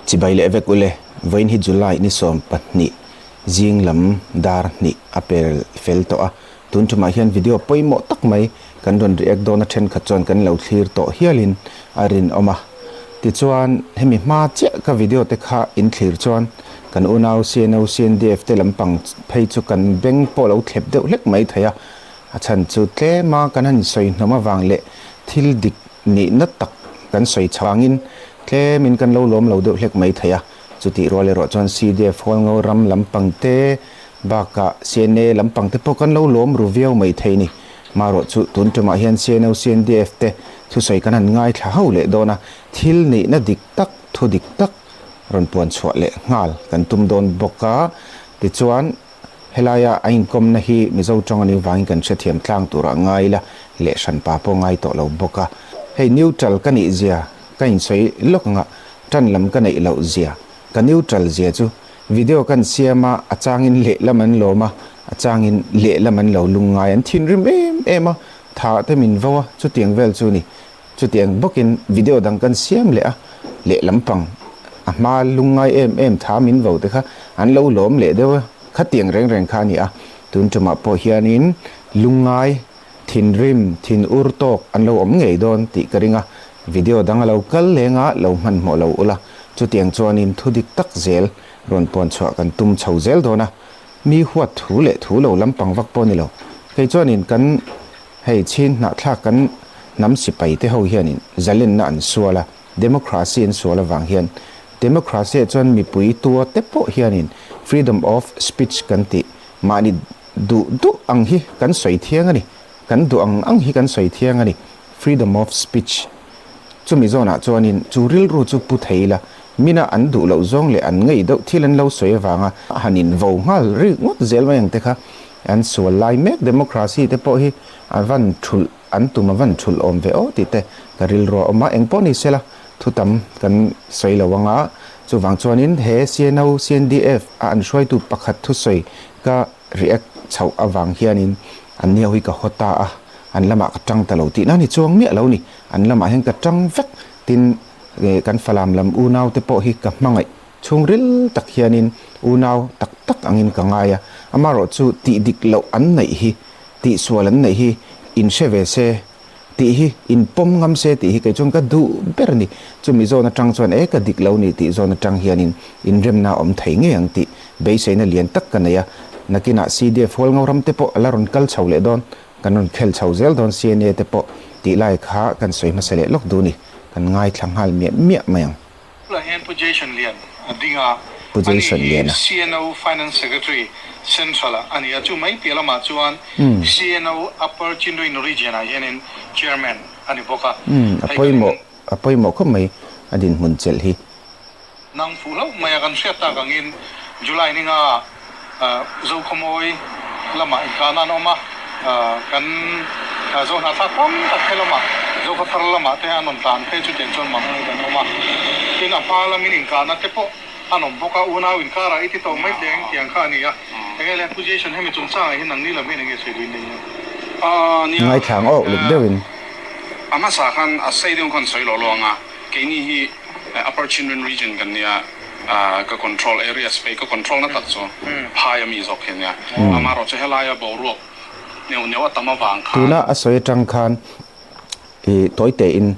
Chibai leh vek ule, vawiin hi July ni 12 zing lam dar hnih a per fel tawh a, tun tumah hian video pawimawh tak mai kan rawn react dawn a thenkhat chuan kan lo thlir tawh hialin a rinawm a. Tichuan hemi hma chiah ka video te kha in thlir chuan kan unau CNO CNDF te lampang phei chu kan beng pawh lo thlep deuh hlek mai thei a, a chhan chu tlema kan han sawi hnawm avang leh thil dik nihna tak kan sawi chhangin tlemin kan lo lawm lo deuh hlek mai thei a. Chutih rual erawh chuan CDF Hualngo ram lampang te bakah CNA lampang te pawh kan lo lawm ru viau mai thei ni. Marawh chu tun tumah hian CNO CNDF te thusawi kan han ngaithla ho leh dawn a, thil nihna dik tak, thu dik tak rawn puan chhuah leh nghal kan tum dawn bawk a. Tichuan helaia a inkawmna hi Mizo tawng a nih vangin kan hrethiam tlang turah ngai ila leh hranpa pawh ngai tawh lo bawk a. Hei neutral ka nih zia ka insawi lawk anga tan lam ka neih loh zia, ka neutral zia chu video kan siam a, a changin lehlam an lawm a, a changin lehlam an lo lungngai an thinrim em em a, tha te min vo a, chutiang vel chu ni. Chutiang bawkin video dang kan siam leh a, lehlam pang a hma lungngai em em tha min vo te kha an lo lawm leh deuh a, khatiang reng reng kha a ni a, tun tumah pawh hianin lungngai Thinrim, thin ur tawk an lo awm ngei dawn tih ka ring a, video dang a lo kal leng a, lo hmanhmawh lo ula, chutiang chuanin thu dik tak zel rawn puan chhuah kan tum chho zel dawn a, mi huat thu leh thu lo lampang vak pawh ni lo. Kei chuanin kan hei chhin hnahthlak kan hnam sipai te ho hianin zalenna an sual a, democracy an sual avang hian democracy ah chuan mipui tua te pawh hianin freedom of speech kan tih mahni Duh duh ang hi kan sawi thiang a ni. Kan duh ang ang hi kan sawi thiang a ni. Freedom of speech. Chumi zawnah chuanin chu rilru chu pu thei ila, mina an duh loh zawng leh an ngei deuh thil an lo sawi avanga han in vo nghal rik ngawt zel mai ang te kha an sual lai mek democracy te pawh hi a van thulh an tum a van thulh awm ve aw tih te ka rilru a awm a. Engpawh ni sela thu tam kan sawi lo anga chuvang chuanin he CNO, CNDF a an hruaitu pakhat thusawi Ka react chhoh avang hianin an niau hi ka haw ta a, an lamah ka tang ta lo tihna ni chuang miah lo ni. An lamah hian ka tang vek tin kan Falam lam unau te pawh hi ka hmangaih chhungril tak hianin unau tak tak angin ka ngai a, amaherawhchu tih dik loh an neih hi, tihsual an neih hi in hre ve se. Tih hi in pawm ngam se tih hi kei chuan ka duh ber a ni. Chumi zawn atang chuan e ka dik lo ni tih zawn atang hianin inremna a awm thei ngei ang tih beiseina lian tak ka nei a. Nakinah CDF Hualngo ram te pawh a la rawn kal chho leh dawn, kan rawn khel chho zel dawn CNA te pawh tih lai kha kan sawi hmasa leh lawk duh ni. Kan ngaithla nghal miah miah mai ang. Tunah hian Pu Jason Lian a ding a, Pu ani Jason hi Lian a. CNO Finance Secretary Central ah a ni a, chu mai piah lamah chuan CNO Upper Chindwin Region ah hianin Chairman a ni bawk a. Umm a Hei kan pawimawh in. a pawimawh khawp mai a dinhmun chelh hi. Nang fuh hlauh mai a, kan hriat tak angin July ninga Zokhawmawi lamah inkahna an awm a, kan Zohnahthlak tam tak te lamah Zokhawthar lamah te an rawn tlan phei chutiang chuan mang ang an awm a. Tin, a hma lamin inkahna te pawh an awm bawk a, unau inkarah i ti tawh mai teh ang tih ang kha a ni a. Enge le Pu Jason hemi chungchangah hian nangni lam hian enge sawi duin nei em? Nia, Ngaithla ang awk luk deuhin. A hmasa khan a sei deuh khan sawi lo lo ang a, keini hi Upper Chindwin Region kan nia, ka control area space ka control na tak chu phai a mi zawk hi a nia. Amaherawh chu helaia boruak neuh neuh a tam avang khan. Tuna a sawi atang khan i tawi tein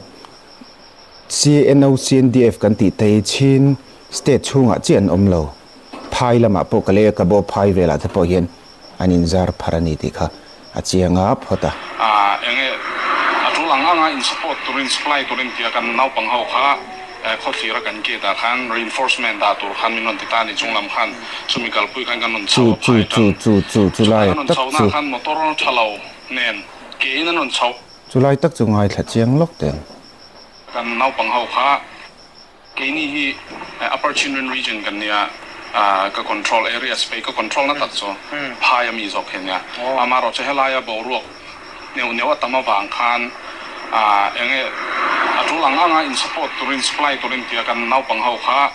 CNO CNDF kan tih te hi Chin state chhungah chiah an awm lo. Phai lamah pawh ka lei a, ka bo phai velah te pawh hian an inzar phar a ni tih kha a chiang a phawt a. Enge a tul ang anga in support turin supply turin tia kan naupang ho kha khawthlir a kan gate ah khan reinforcement dah tur khan min rawn ti ta a ni chung lam khan chumi kalpui khan kan rawn chho Chu a chu phai chu tan chu chu chu chutah lai kan rawn tak chho chu. nah khan motor tha lo nen ke in an rawn chho. Chu lai tak chu ngaithla chiang lawk teh ang. Kan naupang ho kha. Keini hi Upper Chindwin Region kan nia, ka control area space ka control na tak chu phai a mi zawk hi a nia. Amaherawh chu helaia boruak neuh neuh a tam avang khan enge a tul ang anga in support turin supply turin tia kan naupang ho kha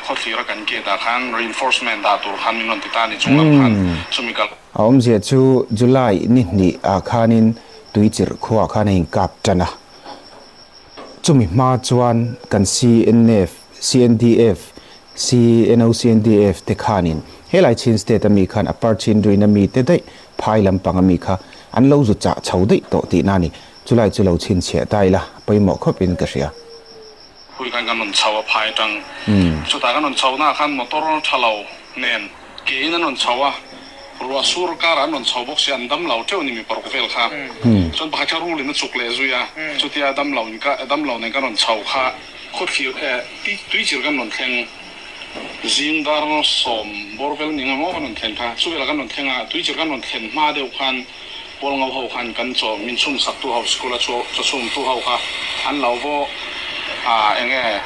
khawthlir a kan gate ah khan reinforcement dah tur khan min rawn ti ta a ni chung lam khan chumi kal A awmzia chu July ni hnih ah khanin Tuichirh khuaah khan a inkap tan a. Chumi hma chuan kan CNF, CNDF, CNO CNDF te khanin helai Chin state ami khan Upper Chin Ruin ami te daih phai lampang ami kha an lo zu chah chho daih tawh tihna a ni. Chulai chu lo chhinchhiah ta ila pawimawh khawpin ka hria. Hui khan kan rawn chho a phai atang chutah kan rawn chho naah khan motor tha lo nen ke in an rawn chho a, ruah sur karah an rawn chho bawk sia an dam lo teuh a ni mi paruk vel kha chuan pakhat kha rul in a chuk leh zui a, chutia dam lo in ka dam lo nen kan rawn chho kha khawthlir eh tuichir kan rawn thleng zing dar 10 bawr vel ni nga maw kan rawn thlen kha chuvelah kan rawn thleng a tuichir kan rawn thlen hma deuh khan Pawl ngo ho khan kan chaw min chhum sak tu ho school a chaw chhum tu ho kha an lo vaw a enge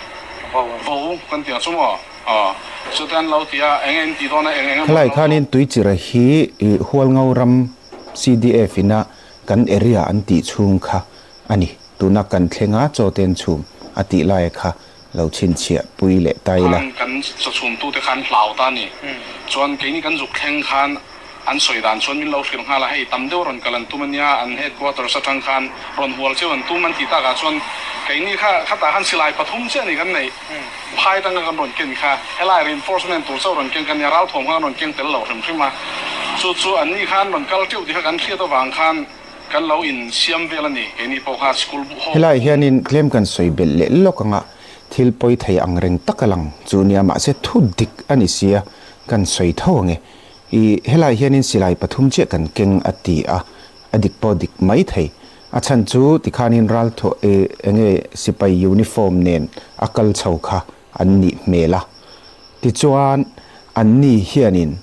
vo kan tih ang chu maw aw chute an lo ti a enge in tih dawn a eng eng emaw Helai an lo khanin zawh. Tuichira hi Hualngo ram CDF ina kan area an tih chhung kha a ni. Tuna kan thlenga chaw ten chhum a tih laia kha lo chhinchhiah pui leh ta ila. Khan kan chaw chhum tute khan hlau ta a ni. Chuan keini kan zuk thleng khan An sawi dan chuan min lo hrilh nghal a, hei tam deuh rawn kal an tum a nia, an headquarters atang khan rawn hual cheu an tum an tih takah chuan keini kha khatah khan silai pathum chiah a ni kan neih, phai atanga kan rawn ken kha helai reinforcement tur chauh rawn keng kan nia, ralthuam kha kan rawn keng tel lo hrim hrim a, chu chu an ni khan rawn kal teuh tih kha kan hriat avang khan kan lo insiam vel a ni, keini pawh kha school ho. Helai hianin tlem kan sawi belh leh lawk anga thil pawi thei ang reng tak a lang chu nia mahse thu dik a ni sia kan sawi tho ange. I helai hianin silai pathum chiah kan keng a ti a, a dik pawh dik mai thei. A chhan chu tikhanin ral thaw e enge sipai uniform nen a kal chho kha an nih hmel a. Tichuan an ni hianin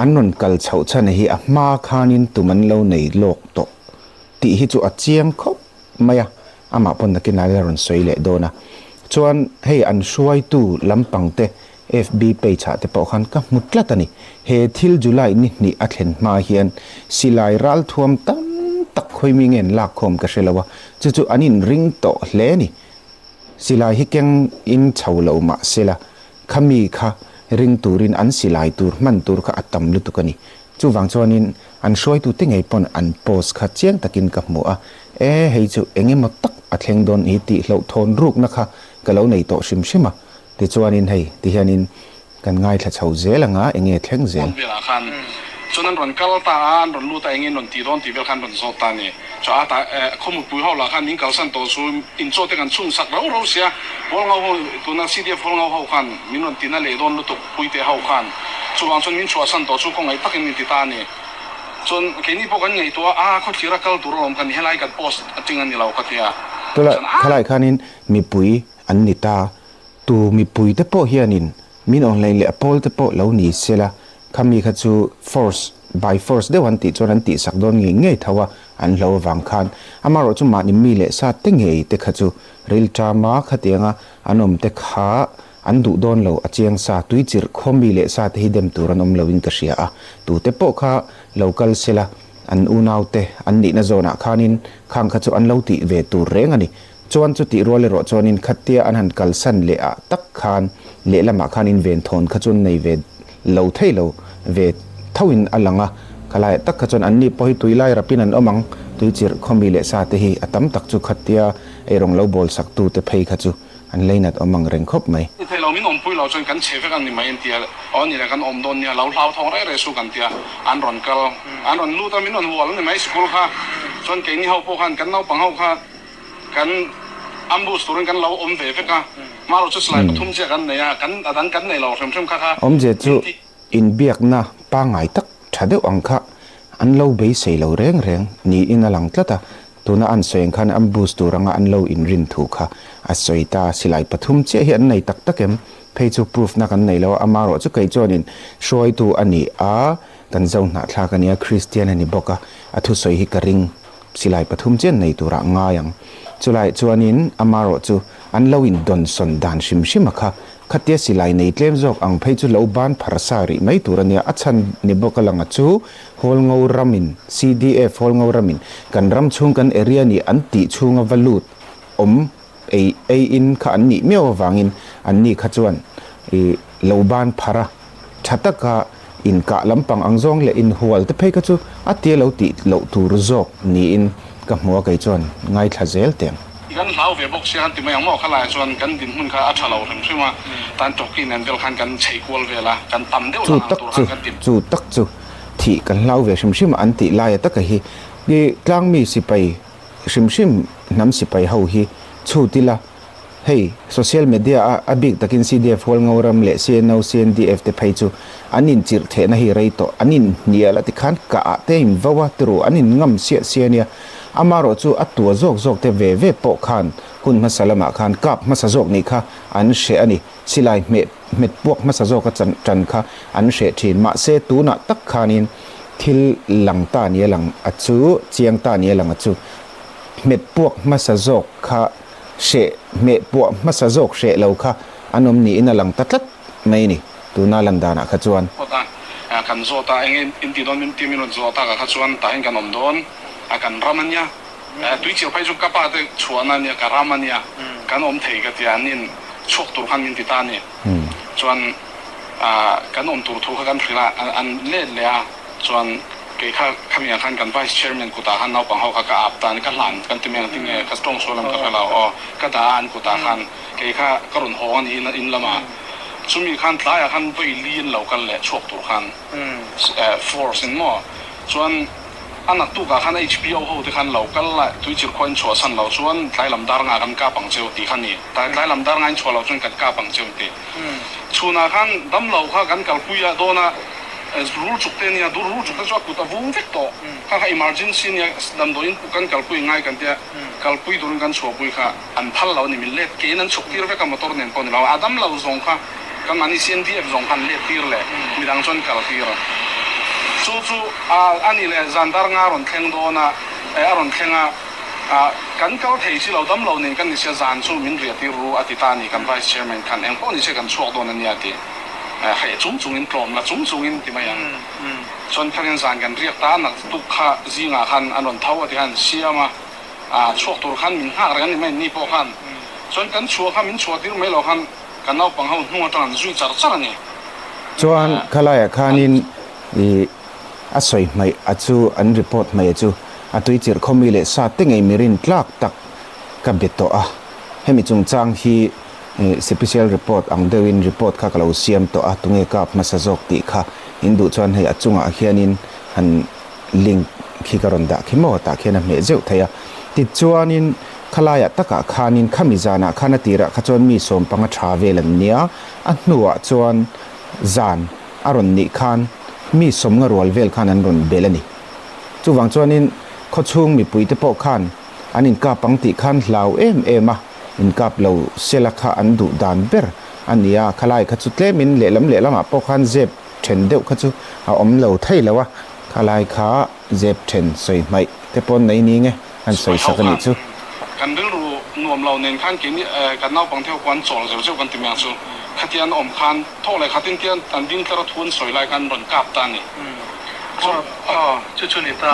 an rawn kal chhoh chhan hi a hma khanin tum an lo nei lawk tawh tih hi chu a chiang khawp mai a, amah pawn nakin a la rawn sawi leh dawn a. Chuan hei an hruaitu lampang te FB page ah te pawh khan ka hmu tlat a ni. He thil July ni hnih a thlen hma hian silai ralthuam tam tak khawimi nge an lakkhawm ka hre lo a, chu chu an inring tawh hle a ni. Silai hi keng in chho lo mah sela, khami kha ring turin an silai tur hman tur kha a tam lutuk a ni. Chuvang chuanin an hruaitute ngei pawn an post kha chiang takin ka hmu a, e hei chu eng emaw tak a thleng dawn hi tih hlauhthawn rukna kha ka lo nei tawh hrim hrim a. Tichuanin hei tihianin kan ngaithla chho zel anga enge thleng zel. Phone velah khan chuan an rawn kal ta a, an rawn lut a, engin rawn tih dawn tih vel khan rawn zawt ta a ni. Chu a ta khawmutpui ho lah khan min kalsan tawh chu inchaw te kan chhun sak rau rau sia, Hualngo ho tuna CDF Hualngo ho khan min rawn tina leh dawn lutuk Puite ho khan chuvang chuan min chhuahsan tawh chu khawngaih takin min ti ta a ni. Chuan keini pawh kan ngaihtuah a, a khawthlir a kal tur alawm kan helai kan post ating a ni lo ka ti a. Tula Chuan a. khalai khanin mipui an ni ta. Tu mipui te pawh hianin min awnghlei leh a pawl te pawh lo ni sela, khami kha chu force by force deuh an tih chuan an tihsak dawn ngei ngei tho a, an hlo avang khan. Amaherawh chu mahni mi leh sa te ngei te kha chu rilṭama khatianga an awm te kha an duh dawn lo a chiang sa, tui chirh khaw mi leh sa te hi dem tur an awm loin ka hria a, tute pawh kha lo kal sela an unau te an nihna zawnah khanin khang kha chu an lo tih ve tur reng a ni. Chuan chutih rual erawh chuanin khatia an han kalsan leh ah tak khan lehlamah khan inventhawn kha chu an nei ve lo thei lo ve thoin a lang a, khalaiah tak kha chuan anni pawh hi tui lai rapin an awm ang, tui chirh khawmi leh sa te hi a tam tak chu khatia eirawng lo bawl sak tu te phei kha chu an leinat awm ang reng khawp mai. Ni thei lo, min awmpui lo chuan kan che vek a ni mai an ti a, aw ni le kan awm dawn nia, lo hlauthawng reh reh su kan ti a, an rawn kal, an rawn lut a, min rawn hual a ni mai sikul kha, chuan keini ho pawh khan kan naupang ho kha, Kan ambush turin kan lo awm ve vek a, hmarawh chu silai pathum chiah kan nei a, kan a dang kan nei lo hrim hrim kha kha Awmzia chu min ti. Inbiakna pangngai tak tha deuh ang kha an lo beisei lo reng reng niin a lang tlat a, tuna an sawi ang khan ambush tur anga an lo inrin thu kha a sawi ta, silai pathum chiah hi an nei tak tak em? Phei chu proof na kan nei lo a, amaherawh chu kei chuanin hruaitu a ni a, kan zo hnahthlak a nia, Kristian a ni bawk a, a thusawi hi ka ring. Silai pathum chian nei turah ngai ang. Chulaiah chuanin amarawh chu an lo indawnsawn dan hrim hrim a kha. Khatia silai nei tlem zawk ang phei chu lo ban phar sa rih mai tur a nia. A chhan ni bawk a langa chu Hawlngo ramin, CDF Hawlngo ramin kan ram chhung kan area nih an tih chhunga va lut awm ei ei in kha an nih miau avangin anni kha chuan i lo ban phar a. Tha taka inkah lampang ang zawng leh inhual te phei kha chu a tia lo tih loh tur zawk niin ka hmu a kei chuan ngaithla zel teh ang. Kan hlau ve bawk sia kan ti mai ang maw? Khalaiah chuan kan dinhmun kha a tha lo hrim hrim a, tan Turkey nen vel khan kan chei kual vel a, kan tam deuh Chu lang ang tak tur chu, khan kan ti. chu tak chu thih kan hlau ve hrim hrim a an tih laia taka hi i tlangmi sipai hrim hrim hnam sipai ho hi chhut ila hei social media a a bik takin CDF Hualngoram leh CNO CNDF te phei chu an inchirh thehna hi rei tawh an inhnial a tikhan kah ah te in vo a tiru an in ngam siah siah ania amarawh chu a tua zawk zawk te ve ve pawh khan hun hmasa lamah khan kap hmasa zawk nih kha an hreh a ni silai hmeh hmet puak hmasa zawk a chan tan kha an hreh thin mahse tunah tak khanin thil lang ta nia lang a chu chiang ta nia lang a chu hmet puak hmasa zawk kha hreh hmeh puah hmasa zawk hreh lo kha an awm niin a lang ta tlat mai a ni tuna lan danah kha chuan. Phawt a, kan zawt a, eng in ti dawn min ti min rawn zawh tak ah kha chuan tah hian kan awm dawn a, kan ram a nia, tui chirh phei chu ka pa te chhuahna a nia, ka ram a nia, kan awm thei ka ti a, an in chhuak tur khan min ti ta a ni. Chuan kan awm tur thu kha kan hrilh a, an let leh a. Chuan kei kha khami ah khan kan Vice Chairman kutah khan naupang ho kha ka ap ta a ni, ka hlan kan ti mai ang tinge ka tawng sual ang ka hre lo aw, ka dah a an kutah khan kei kha ka rawn hawng a ni in lamah chumi khan tlaiah khan vawi li in lo kal leh chhuak tur khan force in maw chuan a naktukah khan HPO ho te khan lo kal la tuichir khua in chhuahsan lo chuan tlai lam dar nga kan kap ang cheu tih kha ni, tlai lam dar nga in chhuah lo chuan kan kap ang cheu tih. Chhunah khan damlo kha kan kalpui a dawn a, rul chuk te ania, dur rul chuk te chu a kut a vung vek tawh. Kha kha emergency ania, damdawiin kan kalpui ngai kan tia, kalpui turin kan chhuahpui kha an phal lo a ni, min let kein an chhuk tir vek a motor nen pawh ni lo, a damlo zawng kha kan mahni CNDF zawng kha an let tir leh midang chuan kal tir a. Chu chu a ni leh zan dar nga a rawn thleng dawn a, a rawn thleng a. Kan kal thei si lo, dam lo nen kan ni sia, zan chu min riah tir ru a ti ta a ni, kan Vice Chairman khan eng pawh ni se kan chhuak dawn a nia a ti. Heh chung chungin tlawm la chung chungin ti mai ang. Chuan khanin zan kan riak ta a, nak tuk kha zingah khan an rawn tho a ti khan siam a, chhuak tur khan min nghak reng a ni mai ni pawh khan. Chuan kan chhuah kha min chhuah tir mai lo khan kan naupang ho hnung atang an zui char char a ni. Chuan khalaiah khanin i. A sawi hmaih a chu an report hmaih a chu a tui chirh khawmi leh sa te ngei mirin tlak tak ka be tawh a, hemi chungchang hi special report ang deuhin report kha ka lo siam tawh a, tunge kap hmasa zawk tih kha in duh chuan hei a chungah hianin han link khi ka rawn dah khi maw tah khian a hmeh zeuh thei a, tichuanin khalaiah takah khanin khami zanah khan a tirah kha chuan mi sawmpanga tha vel an nia, a hnuah chuan zan. A rawn nih khan mi sawmnga rual vel khan an rawn bel a ni. Chuvang chuanin khawchhung mipuite pawh khan an inkap ang tih khan hlau em em a, inkap lo sela kha an duh dan ber a ni a, khalai kha chu tlemin lehlam lehlamah pawh khan zep then deuh kha chu a awm lo thei lo a, khalai kha zep then sawi hmaih te pawn nei ni nge an sawi sak a nih chu. Kan rilru nuam lo nen khan keini kan naupang te ho pawh an chawl zeuh zeuh kan ti mai ang chu. Khatia an awm khan thawk leh khatin tian an ding tlar a thu an sawi lai khan an rawn kap ta a ni. Aw chu chu ni ta.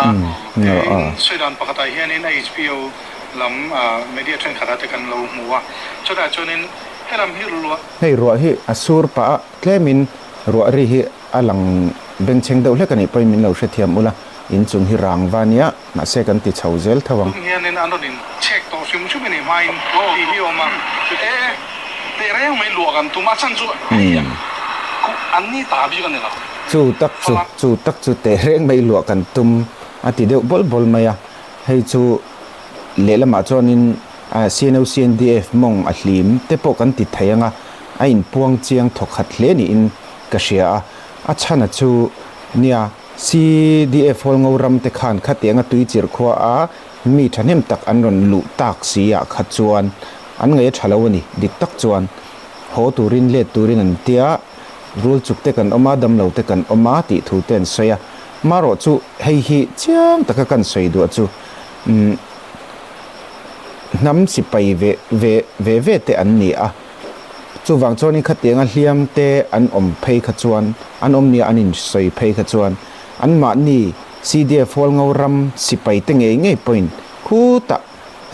Tiin sawi dan pakhatah hianin HBO lam media thenkhatah te kan lo hmu a. Chutah chuanin helam hi ruah. Hei ruah hi a sur pah a, tlemin ruah ri hi a lang bengchheng deuh hlek a nih pawhin min lo hrethiam ula, inchung hi rang va nia. Mahse kan ti chho zel tho ang. Tum hianin an rawn in chek tawh hrim hrim a ni hmain tih hi awm a. E, teh reng mai luah kan tum a chan chu hei an ni ta bik a ni lo. Chu tak chu, chu tak chu teh reng mai luah kan tum a ti deuh bawl bawl mai a. Hei chu lehlamah chuanin CNOCNDF mawng a hlim te pawh kan ti thei ang a, a inpuang chiang thawkhat hle niin ka hria a. A chhana chu nia. CDF Hualngo ram te khan khatianga tui chirh khua a mi thahnem tak an rawn luh tak si ah kha chuan an ngaih a tha lo a ni. Dik tak chuan haw turin let turin an tia, rul chuk te kan awm a, damlo te kan awm a tih thu te an sawi a. Marawh chu hei hi chiang taka kan sawi duah chu umm hnam sipai ve ve ve ve te an ni a. Chuvang chuanin khatianga hliam te an awm phei kha chuan, an awm nia an insawi phei kha chuan, anmahni CDF Hualngo ram sipai te ngei ngei pawhin khutah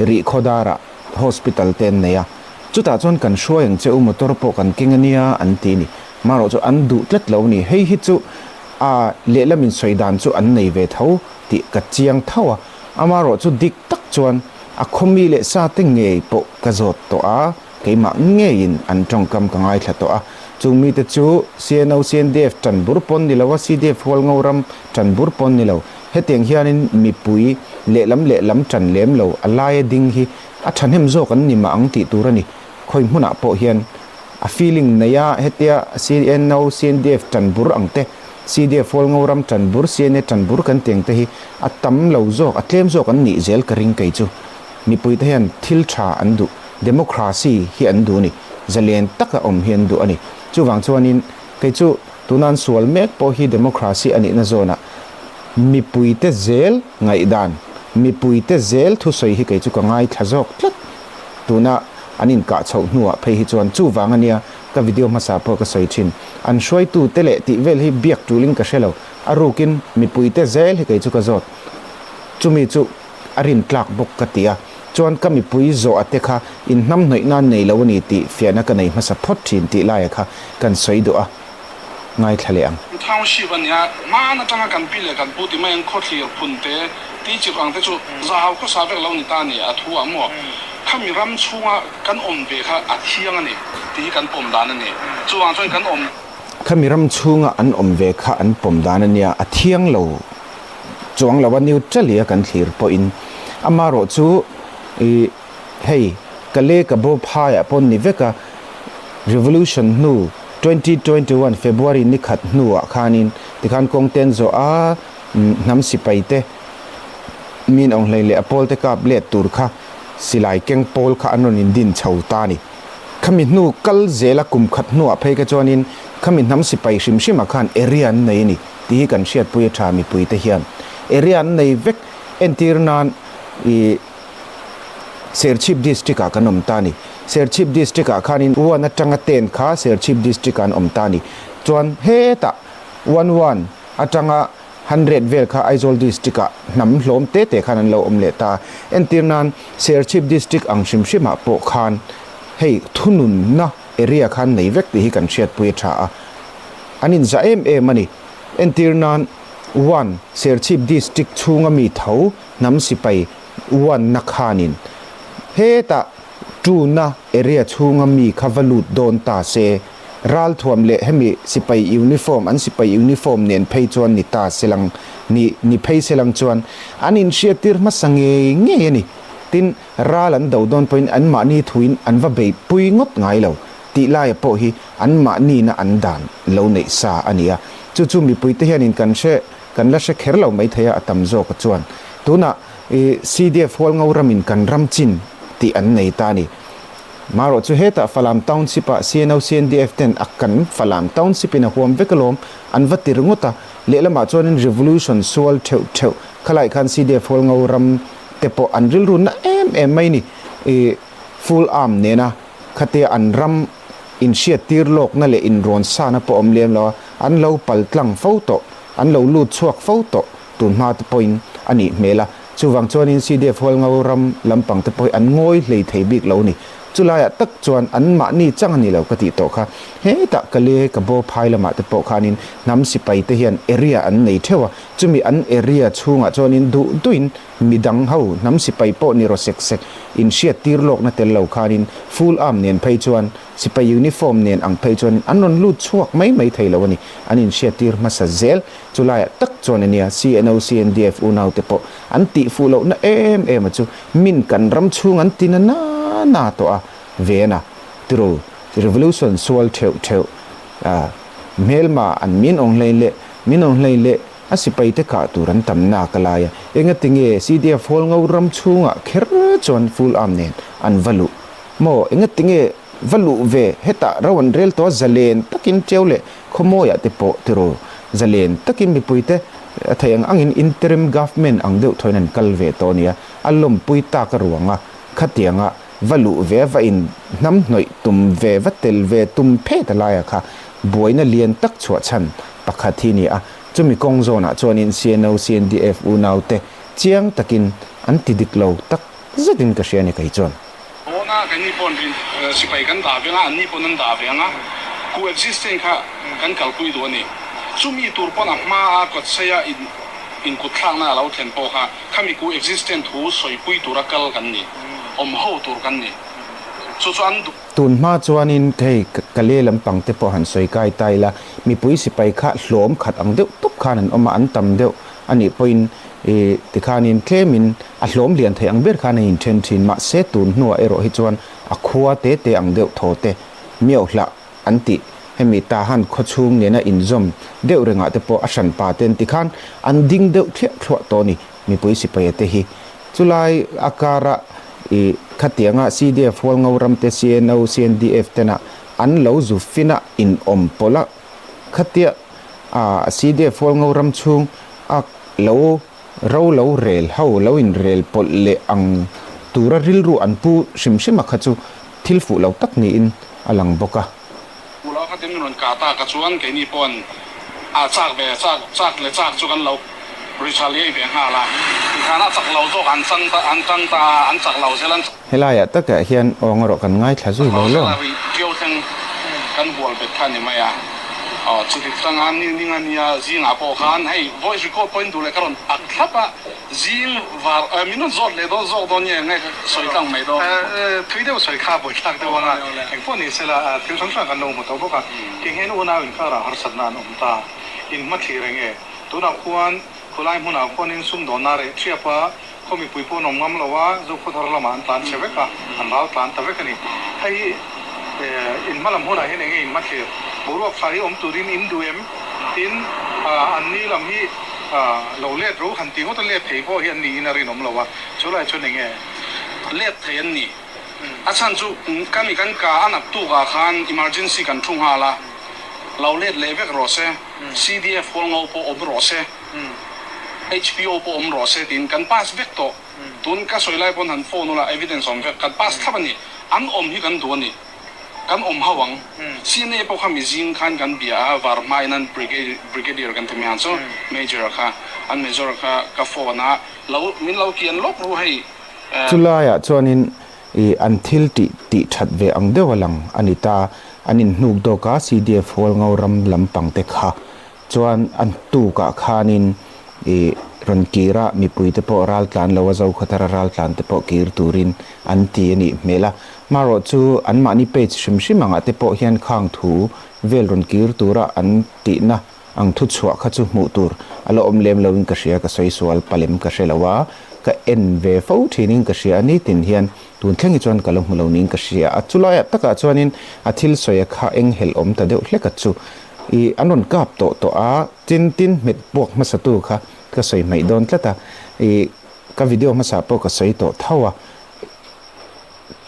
rih khawdarah hospital te an nei a, chutah chuan kan hruai ang che u motor pawh kan keng ania an ti ni. Marawh chu an duh tlat lo ni. Hei hi chu a lehlam insawi dan chu an nei ve tho tih ka chiang tho a, amarawh chu dik tak chuan. A khawmi leh sa te ngei pawh ka zawt tawh a, keimah ngeiin an tawngkam ka ngaithla tawh a. Chung mite chu CNO, CNDF tan bur pawn ni lo a, CDF Hualngo ram tan bur pawn ni lo. Hetiang hianin mipui lehlam lehlam tan lem lo, a laia ding hi a thahnem zawk an ni mah ang tih tur a ni. Khawi hmunah pawh hian a feeling nei a, hetia CNO, CNDF tan bur ang te, CDF Hualngo ram tan bur, CNA tan bur kan tih ang te hi a tam lo zawk, a tlem zawk an nih zel ka ring kei chu. Mipuite hian thil tha an duh, democracy hi an duh a ni, zalen taka awm hi an duh a ni. Chuvang chuanin kei chu tuna an sual mek pawh hi democracy a nihna zawnah mipuite zel ngaihdan, mipuite zel thusawi hi kei chu ka ngaithla zawk tlat. Tuna an inkah chhoh hnuah phei hi chuan chuvang a nia ka video hmasa pawh ka sawi thin. An hruaitute leh tih vel hi biak tulin ka hre lo, a rukin mipuite zel hi kei chu ka zawt. Chumi chu a rin tlak bawk ka ti a, chuan ka mipui zawh a te kha inhnamhnawih nan nei lo a ni tih fiahna ka nei hmasa phawt thin tih laia kha kan sawi duh a, ngaithla leh ang. Township a nia, hmaan atanga kan pi leh kan pu ti mai ang khawthlir phun te, teacher ang te chu zahau khawsa vek lo ni ta a ni, a thu ah maw? Khami ram chhunga kan awm ve kha a thiang a ni tih hi kan pawm dan a ni. Chuvang chuan kan awm. Khami ram chhunga an awm ve kha an pawm dan a nia, a thiang lo. Chuang lo a neutral a kan thlir pawhin amarawh chu ih hei ka le ka bo phaiah pawh ni vek a, revolution hnu 2021 February ni khat hnuah khanin tikhan kawng ten zawh a hnam sipai te min awng hlei leh a pawl te kap let tur kha silai keng pawl kha an rawn indin chho ta a ni. Khami hnu kal zela kum khat hnuah phei kha chuanin khami hnam sipai hrim hrimah khan area an nei a ni tih hi kan hriatpui a tha mipuite hian area an nei vek entir nan ih Serchhip district ah kan awm ta a ni. Serchhip district ah khanin one atanga ten kha Serchhip district ah an awm ta a ni. Chuan hetah one one atanga 100 vel kha Aizawl district ah hnam hlawm te te khan an lo awm leh ta. Entir nan Serchhip district ang hrim hrim ah pawh khan hei thununna area khan nei vek tih hi kan hriatpui a tha a. An inzah em em a ni. Entir nan one Serchhip district chhunga mi tho hnam sipai one na khanin hetah two na area chhunga mi kha va lut dawn ta se. Ralthuam leh hemi sipai uniform, an sipai uniform nen phei chuan ni ta selang, ni ni phei selang chuan an inhriattir hmasa ngei ngei a ni. Tin, ral an do dawn pawhin anmahni thuin an va beihpui ngawt ngai lo tih laia pawh hi anmahnina an dan lo neih sa a ni a. Chu chu mipuite hianin kan hre, kan la hre kher lo maithei a, a tam zawka chuan. Tunah i CDF Hualngo ramin kan ram chin tih an nei ta a ni. Marawh chu hetah Falam Township ah CNO CNDF ten a kan Falam Township in a huam vek alawm an va ti ringawt a, lehlamah chuanin Revolution sual theuh theuh khalai khan CDF Hualngo ram te pawh an rilru na em em mai ni i full arm nena khatia an ram inhriat tir lawkna leh inrawn sana pawh awm lem lo a, an lo pal tlang fo tawh, an lo lut chhuak fo tawh. Tun hma te pawhin a nih hmel a, chuvang chuanin CDF Hualngo ram lampang te pawh hi an ngawi hlei thei bik lo a ni. Chulaiah tak chuan an mahni chang a ni lo ka tih tawh kha. Hetah ka le ka bo phai lamah te pawh khanin hnam sipai te hian area an nei theuh a, chumi an area chhungah chuanin duh duhin midang ho hnam sipai pawh ni raw sek sek inhriat tir lawkna tel lo khanin full arm nen phei chuan sipai uniform nen ang phei chuanin an rawn lut chhuak mai mai thei lo a ni. An inhriat tir hmasa zel. Chulaiah tak chuan ania CNO, CNDF unaute pawh an tih fuh lohna em em a chu min kan ram chhung an ti na na na tawh a ve ana tiro revolution sual theuh theuh a hmelma an min awng hlei leh min awng hlei leh a sipai te kah tur an tam nak a lai a engatinge CDF hawl ngo ram chhungah kher chuan full arm nen an va luh maw engatinge Va luh ve, hetah ro an rel tawh a, zalen takin ṭeu leh khawmawiah te pawh tiraw, zalen takin mipuite a theih ang angin interim government ang deuh thawin an kal ve tawh a nia, a lawmpui tak a ruang a, khatianga va luh ve a, va in hnam hnawih tum ve, va tel ve tum phet a laia kha buaina lian tak chhuah chhan pakhat hi a ni a, chumi kawng zawnah chuanin CNO, CNDF unaute chiang takin an ti dik lo tak zetin ka hria a ni kei chuan. Tuna kan ni pawn rin sipai kan dah veng a, an ni pawn an dah veng a, coexistence kha kan kalpui duh a ni. Chumi tur pawn a hma a kawtsaia in Inkutthlakna a lo thlen pawh kha khami ku existent thu sawipui tura kal kan ni, awm ho tur kan ni. Chu chu an duh. Tun hma chuanin hei ka le lampang te pawh han sawi kai ta ila, mipui sipai kha hlawm khat ang deuh tawp khan an awm a, an tam deuh a nih pawhin i tikhanin tlemin a hlawm lian thei ang ber khan a inthen thin. Mahse tun hnuah erawh hi chuan a khua te te ang deuh thaw te miau hlah an tih. Hemi Tahan khawchhung nena inzawm deuh rengah te pawh a hran pa ten tikhan an ding deuh thliah thluah tawh a ni mipui sipaia te hi. Chulai a kara i khatianga CDF Hualngo ram te CNO, CNDF tena an lo zu fina inawm pawlh a, khatia a CDF Hualngo ram chhung a lo ro lo rel ho lo inrel pawlh leh ang tura rilru an pu hrim hrim a kha chu thil fuh lo tak niin a lang bawk a. Ula kha tin rawn kah tak a chuan keini paw'n a chak ve chak chak leh chak chu kan lo retaliate ve nghal a, tikhan a chak lo zawk an chang ta an tang ta a, an chak lo zel an. Helaiah takah hian awng erawh kan ngaithla zui lo lo. Rih ṭiau thleng kan hual bet kha a ni mai a, aw chuti changa ni ninga nia zingah pawh khan hei voice record pawhin duh leh ka rawn ak thlap a, zing var min rawn zawt leh dawn zawk dawn nge nge ka sawi tlang mai dawn. Thui deuh sawi kha buaithlak deuh anga engpawh ni sela thil hrang hrang kan lo hmu tawh bawk a, tianghian unau inkarah harsatna an awm ta, inhmathlir enge tunah khuan khawlai hmunah khuanin sumdawnna reh ṭhiap a, Khaw mipui pawh an awm ngam lo a, Zokhua thar lamah an tlan chhe vek a, an ral tlan ta vek a ni. Hei hi in hma lam hunah hian eng nge in hmathlir? Boruak tha hi awm turin in duh em? Tin, an ni lam hi lo let ro han tih ngawt a let thei pawh hi an niin a rinawm lo a, chu lai chuan eng nge? Let thei an ni. A chhan chu ka mi kan ka a naktukah khan emergency kan thu nghal a, lo let leh vek rawh se, CDF hualngo pawh awm rawh se. HPO pawh awm rawh se tiin kan pass vek tawh. Tun ka sawi lai pawn han phone ula evidence awm vek. Kan pass thlap a ni. An awm hi kan duh a ni. Kan awm hauh ang. CNA pawh kha mi zing khan kan bia a, var hma in an brigadier kan ti mai ang chu, major kha, an major kha ka phone a, lo min lo kian lawk ru hei. Chulaiah chuanin i an thil tih tih that ve ang deuh a lang a ni ta. An inhnuk dawk a, CDF Hualngo ram lampang te kha Chuan a tukah khanin i rawn kir a, mipuite pawh ral tlan lo a, Zokhawthara ral tlan te pawh kir turin an ti a nih hmel a. Marawh chu anmahni page hrim hrim angah te pawh hian khang thu vel rawn kir tura an tihna ang thu chhuah kha chu hmuh tur a la awm lem loin ka hria, ka sawi sual palem ka hre lo a, ka en ve fo thinin ka hria a, nitin hian tun thleng hi chuan ka lo hmu lo niin ka hria a. Chulaiah takah chuanin a thil sawi a kha eng helh awm ta deuh hlek a chu. I an rawn kap tawh tawh a, tin tin hmet puak hmasa tu kha ka sawi hmaih dawn tlat a, i ka video hmasa pawh ka sawi tawh tho a,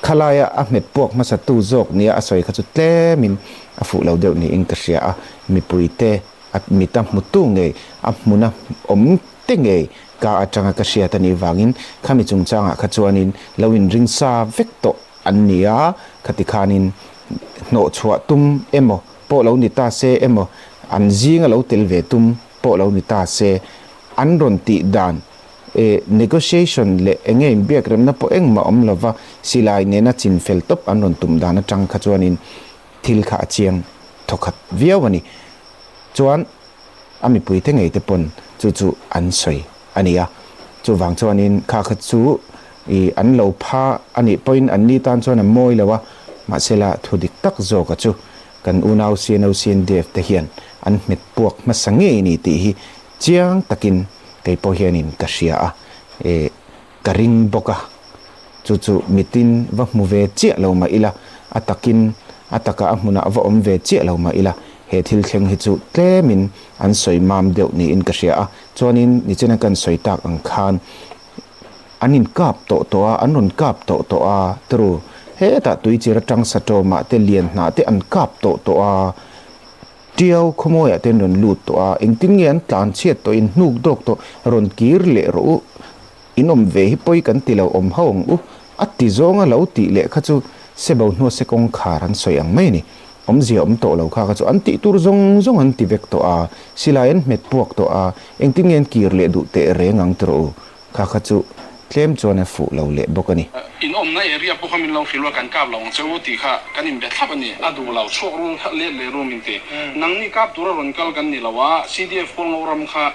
khalaia a hmet puak hmasa tu zawk nia a sawi kha chu tlemin a fuh lo deuh niin ka hria a, mipui te a mita hmutu ngei a hmuna awm te ngei ka atanga ka hriat a nih vangin khami chungchangah kha chuanin lo inring sa vek tawh an ni a, khati khanin hnawhchhuah tum emaw pawh lo ni ta se emaw, an zinga lo tel ve tum pawh lo ni ta se, an rawn tih dan e negotiation leh enge inbiak remna pawh engmah awm lova silai nena chin fel tawp an rawn tum dan atang kha chuanin thil kha a chiang thawkhat viau a ni. Chuan a mipuite ngei te pawn chu chu an sawi a ni a, chuvang chuanin kha kha chu i an lo pha a nih pawhin an ni tan chuan a mawi lo a, mahsela thu dik tak zawka chu kan unau CNO CNDF te hian an hmet puak hmasa ngei ni tih hi chiang takin kei pawh hianin ka hria a, e ka ring bawk a, chu chu mitin va hmu ve chiah lo mah ila, a takin a taka a hmunah va awm ve chiah lo mah ila, he thil thleng hi chu tlemin an sawi mam deuh niin ka hria a, chuanin nichina kan sawi tak ang khan an inkap tawh tawh a, an rawn kap tawh tawh a, turu hetah tuichir atang satawmah te lian hnah te an kap tawh tawh a, Tiau khawmawiah te an rawn lut tawh a, engtin nge an tlan chhiat tawh in hnuk dawk tawh rawn kir leh rawh u, in awm ve hi pawi kan ti lo awm ho ang u, a ti zawnga lo tih leh kha chu sebo hnua se kawngkhar an sawi ang mai a ni. Awmzia awm tawh lo kha kha chu an tih tur zawng zawng an ti vek tawh a, silai an hmet puak tawh a, engtin nge an kir leh duh teh reng ang ti rawh u, kha kha chu Tlem chuan a fuh lo leh bawk a ni. In awmna area pawh kha min lo hrilh a, kan kap lo ang che u tih kha kan inbe thlap a ni. A duh lo, chhuak ru let leh ru min ti. Nangni kap tura rawn kal kan ni lo a, CDF Hualngo ram kha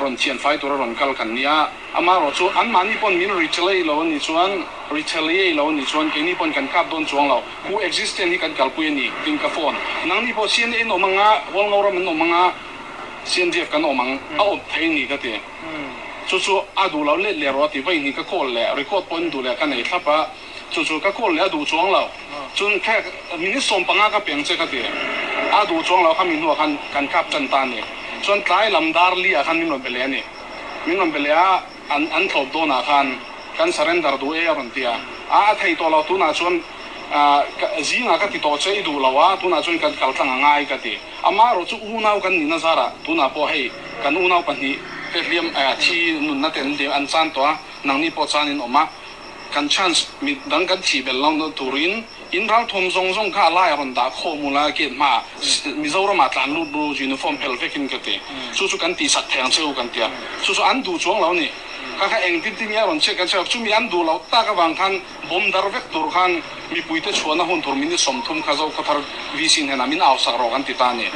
rawn thian fai tura rawn kal kan ni a. Amaherawh chu anmahni pawn min retaliate lo a nih chuan, retaliate lo a nih chuan keini pawn kan kap dawn chuang lo. Ku existent hi kan kalpui a ni tiin ka phone. Nangni pawh CNA in awm ang a, Hualngo ram an awm ang a, CNDF kan awm ang, a awm thei a ni ka ti. Chu chu a duh lo let leh rawh a ti vawi hnih ka call leh record pawh in duh leh ka nei thlap a, chu chu ka call leh a duh chuang lo. Chun khe minute 15 ka peng che ka ti, a duh chuang lo kha mi hnuah khan kan kap tan ta a ni. Chuan tlai lam dar li ah khan min rawn be leh a ni. Min rawn be leh a, an an thlawp dawnah khan kan surrender duh e a rawn ti a, a a thei tawh lo tunah chuan zingah ka ti tawh che i duh lo a, tunah chuan kan kal tlang a ngai ka ti. Amaherawh chu unau kan nihna zarah tunah pawh hei kan unau pahnih te hliam thi nunna te an hliam an chan tawh a, nangni pawh chan in awm a, kan chance mi dang kan thih belh lo turin in ralthawm zawng zawng kha a lai a rawn dah khawm ula gate hmaah Mizoramah tlan lut ru uniform phelh vekin ka ti. Chu chu kan tihsak thei ang che u kan ti a, chu chu an duh chuang lo a ni. Kha kha engtin tin nge a rawn check kan check a, chumi an duh loh tak avang khan Bomb dar vek tur khan mipuite chhuahna hun tur minute 30 kha Zokhawthar VC hnenah min au sak rawh kan ti ta a ni.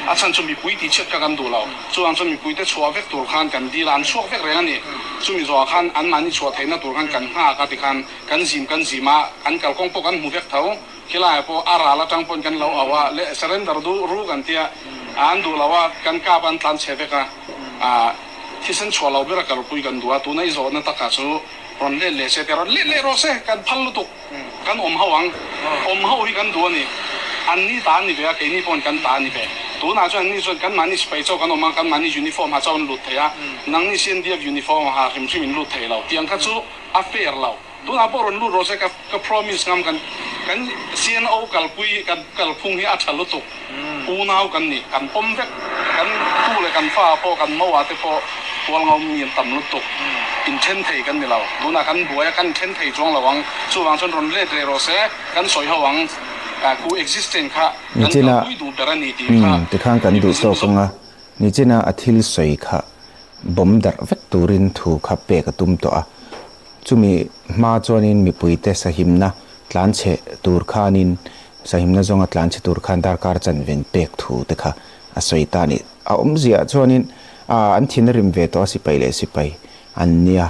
A chhan chu mipui tihchhiat kha kan duh lo. Chuvang chuan mipuite chhuah vek tur khan kan dil a, an chhuak vek reng a ni. Chumi zawhah khan anmahni chhuah theihna tur khan kan nghak a tikhan kan zim kan zim a, an kalkawng pawh kan hmu vek tho. Khilaiah pawh a ral atang pawhin kan lo au a, leh surrender duh ru kan tia, an duh lo a, kan kap a an tlan chhe vek a, thisen chhuah lo bera kalpui kan duh a, tuna i zawhna takah chu Rawn let leh se te rawn let leh rawh se, kan phal lutuk, kan awm ho ang, awm ho hi kan duh a ni, an ni ta an ni ve a, keini pawhin kan ta a ni ve, tunah chuan an ni chuan kan mahni sipai chauh kan awm a, kan mahni uniform ha chauh an lut thei a, nangni CNDF uniform ha hrim hrim in lut thei lo, tiang kha chu a fair lo, tunah pawh rawn lut rawh se ka ka promise ngam kan kan CNO kalpui kan kalphung hi a tha lutuk, unau kan ni, kan pawm vek, kan tu leh kan fa pawh kan mo ah te pawh Hualngo mi an tam lutuk, inthen thei kan ni lo, tunah kan buai a kan inthen thei chuang lo ang, chuvang chuan rawn let reh rawh se, kan sawi ho ang, ku existent kha kan Nichina kalpui duh ber a ni tih kha umm tikhan kan duh tawk ang a, nichina a thil sawi kha bawm darh vek turin thu kha pek a tum tawh a, chumi hma chuanin mipuite sahimna tlanchhe tur khanin sahimna zawnga tlanchhe tur khan darkar chanven pek thu te kha a sawi ta a ni. A awmziah chuanin an thin a rim ve tawh a sipai leh sipai an nia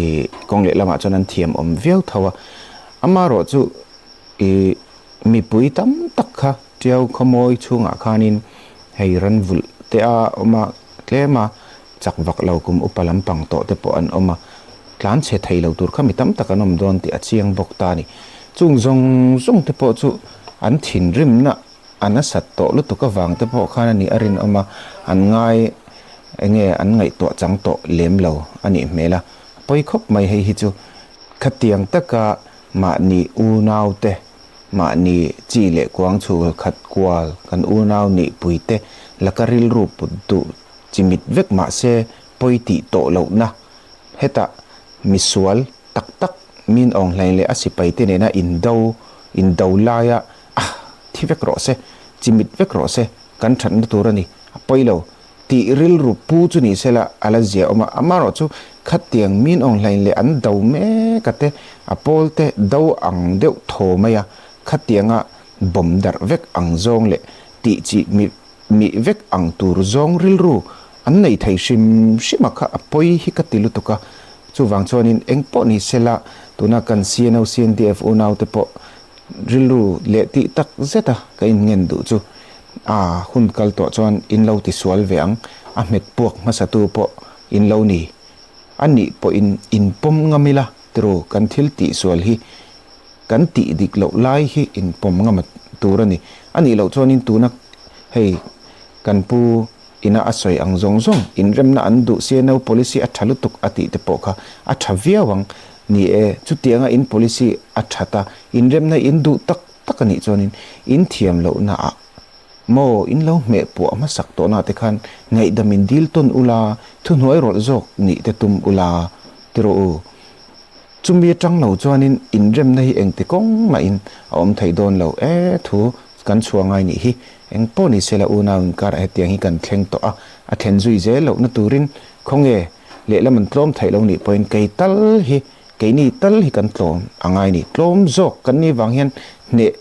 ih kawng leh lamah chuan an thiam awm viau tho a, amaherawh chu ih mipui tam tak kha Tiau khawmawi chhungah khanin hei ran vulh te a awm a tlem a, chak vak lo kum upa lampang tawh te pawh an awm a, tlan chhe thei lo tur kha mi tam tak an awm dawn tih a chiang bawk ta a ni. Chung zawng zawng te pawh chu an thinrimna A nasat tawh lutuk avang te pawh khan a nih a rinawm a, an ngai enge an ngaihtuah chang tawh lem lo a nih hmel a, pawi khawp mai hei hi chu khatiang taka mahni unau te, mahni chi leh kuang chhul khat kual kan unau nihpui te laka rilru put duh chimit vek mahse pawi tih tawh lohna hetah misual tak tak min awng hlain leh a sipai te nena indo indo laia ah thi vek rawh se, chimit vek rawh se, kan thatna tur a ni, a pawi lo tih rilru pu chu ni sela a la zia awm a, amaherawh chu khatiang min awng hlain leh an do mek a te, a pawl te do ang deuh thaw mai a, khatianga bawm darh vek ang zawng leh tih chih mi mih vek ang tur zawng rilru an nei thei hrim hrim a kha a pawi hi ka ti lutuk a, chuvang chuanin eng pawh ni sela tuna kan CNO CNDF unau te pawh rilru leh tih tak zet a ka in ngen duh chu a hun kal tawh chuan in lo ti sual ve ang, a hmet puak hmasa tu pawh in lo ni a nih pawhin in pawm ngam ila tiraw kan thil tih sual hi Kan tih dik loh lai hi inpawm ngam tur a ni. A nih loh chuanin tuna hei kan pu ina a sawi ang zawng zawng inremna an duh CNO policy a tha lutuk a tih te pawh kha a tha viau ang. Ni e, chutianga in policy a that a, inremna in duh tak tak a nih chuanin in thiam lohna ah maw in lo hmeh puah hmasak tawhna te khan ngaihdam in dil tawn ula, thuhnuai rawlh zawk nih te tum ula ti rawh u. Chumi atang lo chuanin inremna hi engti kawng mahin a awm thei dawn lo e thu kan chhuah ngai nih hi. Eng pawh ni sela unau inkar ah hetiang hi kan thleng tawh a, a thlen zui zel lohna turin khawnge Lehlam an tlawm theih lo nih pawhin kei tal hi, keini tal hi kan tlawm a ngai ni. Tlawm zawk kan nih vang hian hneh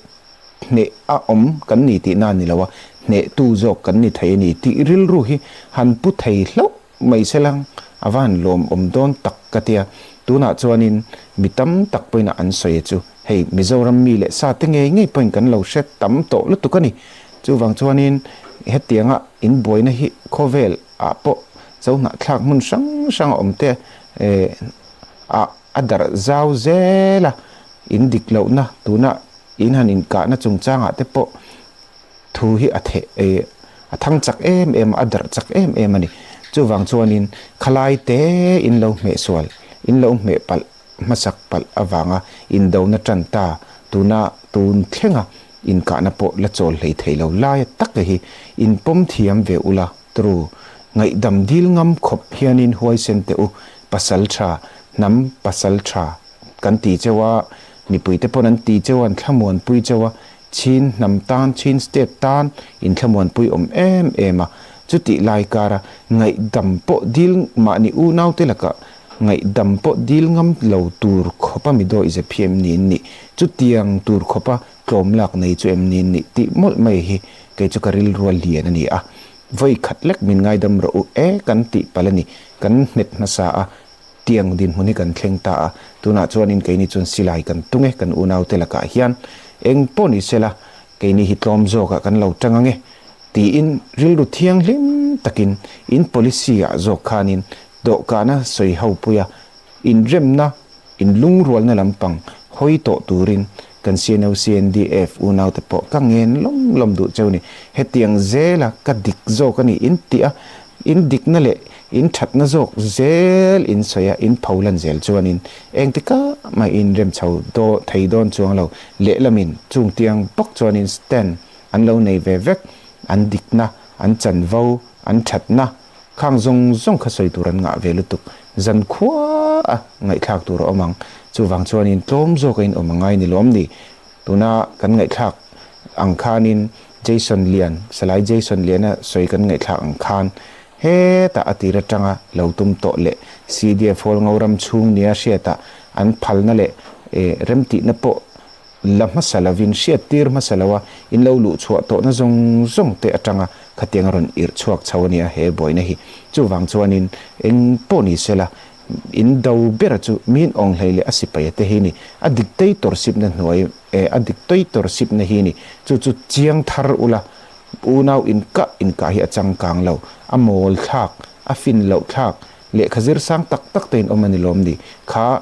hneh a awm kan ni tihna a ni lo a, hnehtu zawk kan ni thei a ni tih rilru hi han pu thei hlauh mai se lang a va han lawmawm dawn tak ka tia. Tunah chuanin mi tam tak pawhin a an sawi a chu hei Mizoram mi leh sa te ngei ngei pawhin kan lo hre tam tawh lutuk a ni. Chuvang chuanin hetianga inbuaina hi khawvel ah pawh Zohnahthlak hmun hrang hrang a awm te ah a darh zau zel a, in dik lohna tuna in han inkahna chungchangah te pawh thu hi a theh a thang chak em em a, a darh chak em em a ni. Chuvang chuanin khalai te in lo hmeh sual, in lo hmeh palh hmasak palh avanga indona tan ta tuna tun thlenga inkahna pawh la chawl hlei thei lo laia tak hi inpawm thiam ve ula Tru, ngaihdam dil ngam khawp hianin huaisen teh u, pasal tha, hnam pasal tha kan ti cheu a, mipuite pawn an ti cheu a, an thlamuanpui cheu a, Chin hnam tan, Chin state tan inthlamuanpui awm em em a, chutih lai kara ngaihdam pawh dil mahni unaute lakah ngaihdam pawh dil ngam lo tur khawpa mi dawih zep hi em ni an nih? Chutiang tur khawpa tlawm lak nei chu em ni an nih tih mawlh mai hi kei chu ka rilrua lian a ni a. Vawi khat lek min ngaidam rawh u e kan tih palh a ni. Kan hmet hmasa a, tiang dinhmun hi kan thleng ta a. Tunah chuanin keini chuan silai kan tung e, kan unaute lakah hian eng pawh ni sela keini hi tlawm zawkah kan lo tang ang e tiin rilru thianghlim takin in policy ah zawk khanin dawhkana sawi ho pui a, inremna Inlungrualna lampang hawi tawh turin kan CNO CNDF unaute pawh ka ngen lawm lawm duh cheu ni. Hetiang zela ka dik zawk a ni in tih a, in dikna leh in thatna zawk zel in sawi a, in pholan zel chuanin engtikah mah in rem chho thei dawn chuang lo. Lehlamin chungtiang bawk chuanin stand an lo nei ve vek, an dikna, an chanvo, an thatna, Khang zawng zawng kha sawi tur an ngah ve lutuk. Zan khua a ngaihthlak tur a awm ang. Chuvang chuanin tlawm zawk a inawm a ngai ni lawm ni? Tuna kan ngaihthlak ang khanin Jason Lian, Salai Jason Liana sawi kan ngaihthlak ang khan hetah a tir atanga lo tum tawh leh CDF Hall Ngoram chhung nia hriatah an phalna leh remtihna pawh La hmasa lovin, hriat tir hmasa lo a, in lo luh chhuah tawhna zawng zawng te atanga khatiang a rawn irh chhuak chho a nia he buaina hi. Chuvang chuanin eng pawh ni sela, in do bera chu min awng hlei leh a sipaia te hi ni. A dictatorship na hnuai eh a dictatorship na hi ni. Chu chu chiang thar ula, unau inkah inkah hi a changkang lo, a mawl thlak, a fin loh thlak, Lehkha zir sang tak tak te in awm a ni lawm ni? Kha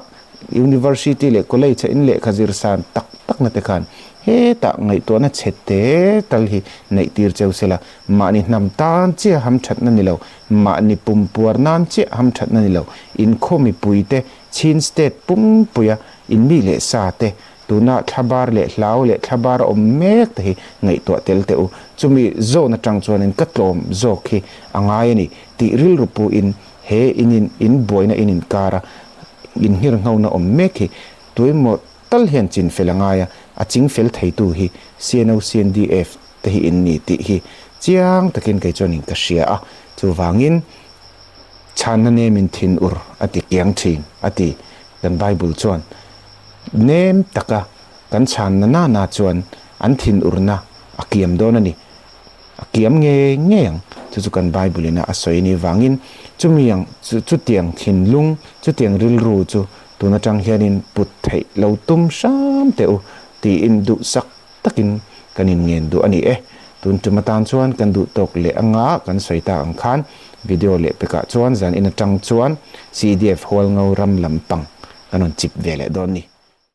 University leh College a in lehkha zir san tak tak na te khan hetah ngaihtuahna chhe te tal hi neih tir cheu se la, mahni hnam tan chiah ham thatna ni lo, mahni pumpuar nan chiah ham thatna ni lo, in khaw mipui te, Chin State pumpuia in mi leh sa te, tuna thlabar leh hlau leh thlabar a awm mek te hi ngaihtuah tel teh u. Chumi zawn atang chuanin ka tlawm zawk hi a ngai a ni tih rilru puin he in in buaina in inkara inngirnghona awm mek hi tuemaw tal hian chin fel a ngai a, a ching fel theitu hi CNO CNDF te hi in ni tih hi chiang takin kei chuanin ka hria a, chuvangin chhanna nemin thin ur a ti kiang thin a ti kan Bible chuan. Nem taka kan chhanna nana chuan an thinurna a kiam dawn a ni. A kiam ngei ngei ang. Chu chu kan Bible ina a sawi ni vangin chumi ang chutiang thinlung, chutiang rilru chu tun atang hianin put theih lo tum hram teh u tiin duhsak takin kan inngen duh a ni e. Tun tum atan chuan kan duh tawk leh anga kan sawi tak ang khan video leh pekah chuan zan in atang chuan CDF Hualngo ram lampang kan rawn chip ve leh dawn ni.